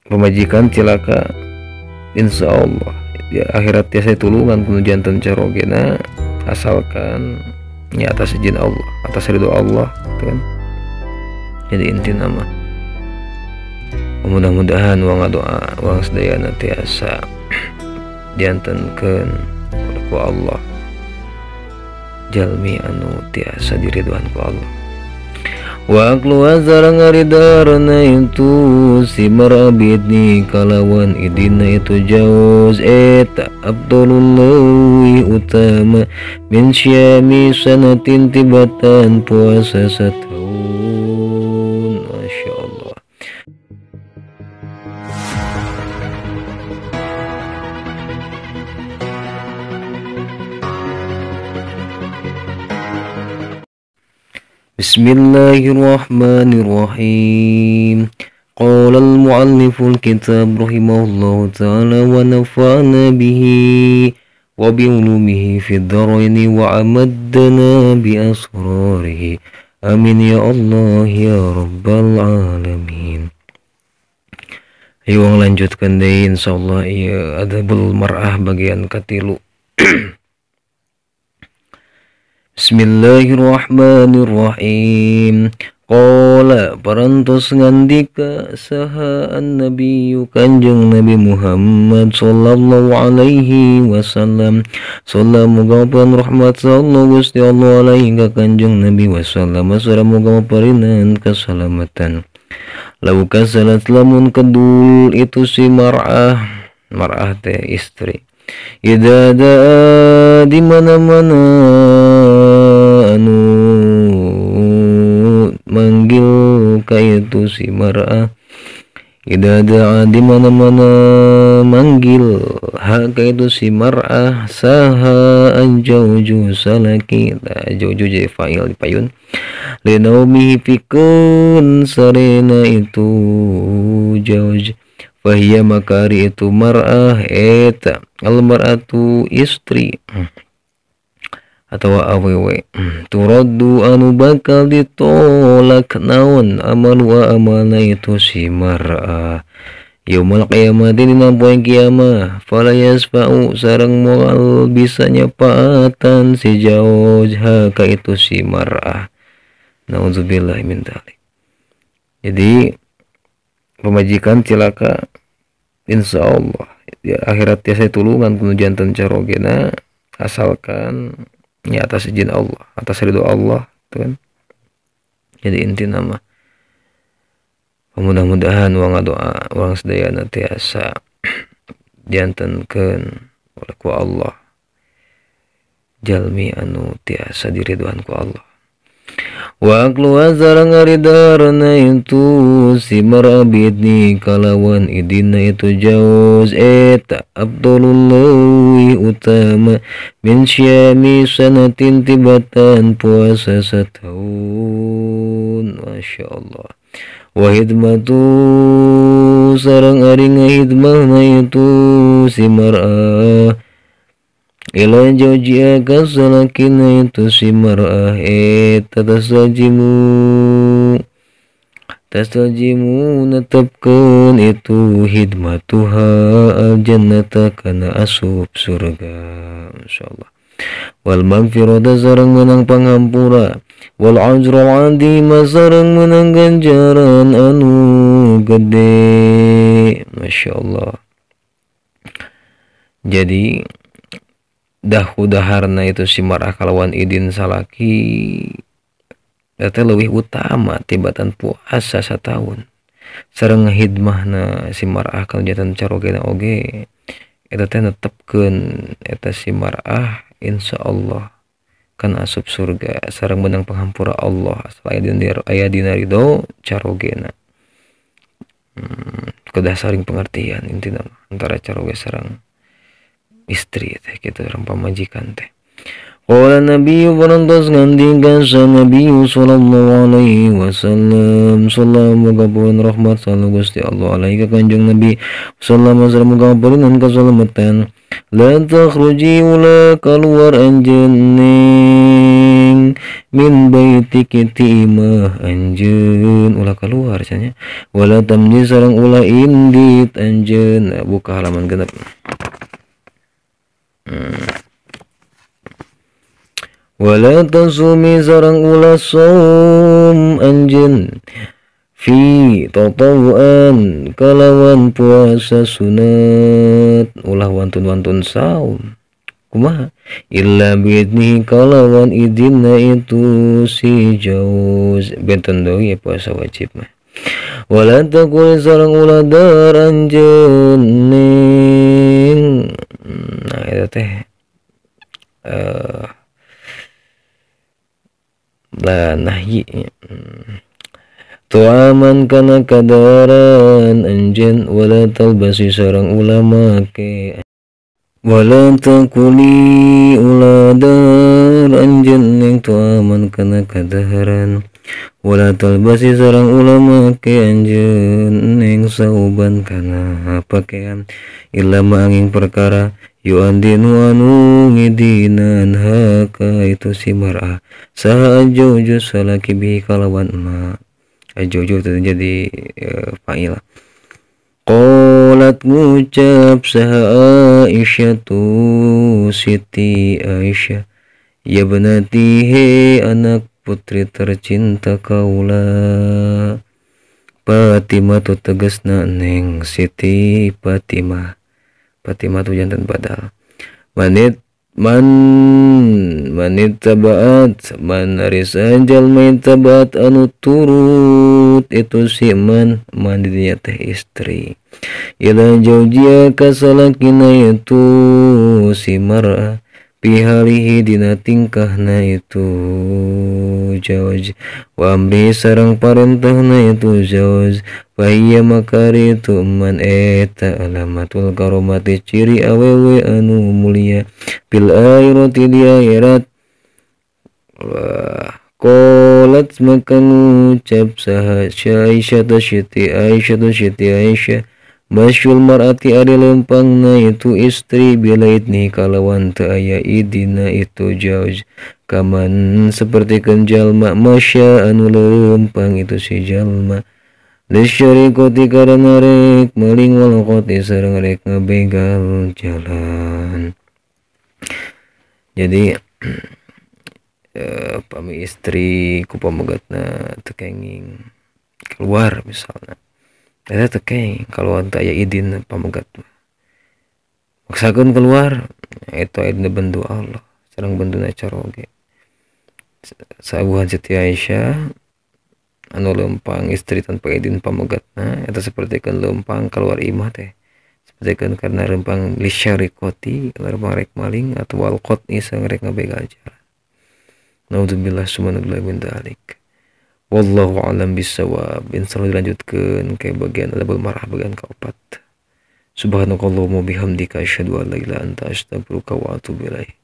pamajikan cilaka, insya Allah di akhirat tiasa tulungan kuno janten carogena, asalkan ya atas izin Allah, atas ridho Allah gitu kan. Jadi inti nama mudah-mudahan urang doa urang sedayana tiasa diantenkeun ku Allah jalmi anu tiasa diridhoan ku Allah. Wa aklu sareng ngaridarna itu si marabidni kalawan idina itu jauz eta afdalul leuwih utama min syami sanatin tibatan puasa setahun. Masya Allah. Bismillahirrahmanirrahim. Qala al-mu'allifu al-kitab rahimahullahu ta'ala wa nafa'na bihi wa bi'ulumihi fid dharaini wa amaddana bi asrarihi. Amin ya Allah ya rabbal alamin. Ayo lanjutkan deh insyaallah ieu adabul mar'ah bagian katilu. Bismillahirrahmanirrahim. Qala parantos ngandika saha an-nabiyyu kanjeng Nabi Muhammad sallallahu alaihi wasallam. Sallallahu muga rahmat Allah Gusti Allah alaihi ka kanjeng Nabi wasallam sareng muga parinan keselamatan. Lau kasalat lamun kedul itu si mar'ah, mar'ah teh istri. Idza daa di mana-mana anu manggil ka itu si mar'ah. Idza daa di mana-mana manggil ha ka itu si mar'ah saha anjauju salaki ta jauju jadi fa'il di payun linaumihi pikeun sarena itu jauj. Fahiyya makari itu mar'ah eta al mar'atu istri atau awewe turaddu anu bakal ditolak naon amal wa amalna itu si mar'ah yaumul qiyamati dina poe kiamah fala yasfa'u sareng moal bisa nyapaatan si jauh ka itu si mar'ah. Nauzubillah min dzalik. Jadi pamajikan cilaka, insya Allah di akhirat tiasa tulungan kuno janten carogena, asalkan ya atas izin Allah, atas ridho Allah gitu kan. Jadi inti nama mudah-mudahan urang doa urang sedayana tiasa diantenkeun oleh ku Allah jalmi anu tiasa diridhoan ku Allah. Wa aklu sareng ngaridarna itu si marabidni kalawan idina itu jauz eta afdalul leuwih utama min syami sanatin tibatan puasa setahun. Masya Allah. Wa hidmatu sareng ari ngahidmahna itu si mar'ah ila jauji'a kasalakina itu si mar'ah eta tastajimu netepkeun itu hidmatuha al-jannata kana asup surga insyaallah. Wal magfirata sareng menang pangampura wal ajra azima sareng menang ganjaran anu gede. Masyaallah. Jadi dahu daharna itu si mar'ah kalawan idin salaki eta leuwih utama tibatan puasa satahun sareng hidmahna si mar'ah kana carogena oge eta teh netepkeun eta si mar'ah insyaallah kana asup surga sareng menang panghampura Allah asal aya dina ridho carogena. Kedah saling pengertian intina antara caroge sareng istri teh kitu sareng pamajikan teh. Qala nabiyyu parantos ngandika sa nabiyyu sallallahu alaihi wasallam sallallahu muga rahmat sallallahu Gusti Allah alaihi ka kanjeng Nabi sallallahu alaihi wasallam muga parinan kasalamatan. La takhruji ulah keluar anjeun ning min baitiki ti imah anjeun ulah keluar cenah wala tamji sareng ulah indit anjeun. Nah, buka halaman genep. Wala tasumi sareng ulah saum anjeun fi tatawuan kalawan puasa sunat ulah wantun-wantun saum kumaha illa biidnihi kalawan idinna itu si jauz benten deui ya puasa wajib mah. Wala taqul sareng ulah dar anjeun ning. Nah eta teh la nahyi tuaman kana kadaran anjeun wala talbasi sareng ulama ke wala taquli uladar anjeun ning tuaman kana kadaran wala talbasi sareng ulama ke anjeun ning sauban kana pakaian illa manging perkara yu'andinu anu ngidinan haka itu si mar'ah saha jojo salaki bihi kalawan ma jojo itu jadi fa'il. Qalat ngucap saha Aisyah tu Siti Aisyah ya benati he anak putri tercinta kaula Fatimah tu tegasna neng Siti Fatimah. Fatimah tu jantan badal. Manit man manit tabaat man arisa jalma tabaat anu turut itu si man man dinya teh istri ila jaujia kasalakina itu si mar'a pihalihi dina tingkahna itu jauj wa amri sareng parentahna itu jauj fahiya makari itu man eta alamatul karomati ciri awewe anu mulia bil akhirati di akhirat. Wah qalat maka ngucap saha Aisyah Siti Aisyah Siti Aisyah masyul mar'ati ari lempangna itu istri bilaidni kalawan teu aya idina itu jauj kaman sapertikeun jalma masya anu lempang itu si jalma lisyarikoti karena rek maling wal qati sareng rek ngabegal jalan. Jadi pami istri ku pamegatna teu kenging keluar misalnya eta teu kenging kalau teu aya idin pamegat maksakeun keluar eta idin bendu Allah sareng benduna caroge. Sabuhan Siti Aisyah anu lempang istri tanpa izin pamegatna eta sapertikeun lempang keluar imah teh sapertikeun karena lempang lisyarikoti lempang rek maling atau wal qat'i sareng rek ngabegal jalan. Naudzubillah subhanallah min dzalik. Wallahu a'lam bissawab. Insyaallah dilanjutkeun ke bagian adabul mar'ah bagian keempat. Subhanakallahumma bihamdika asyhadu an la ilaha illa anta astaghfiruka wa atubu ilaik.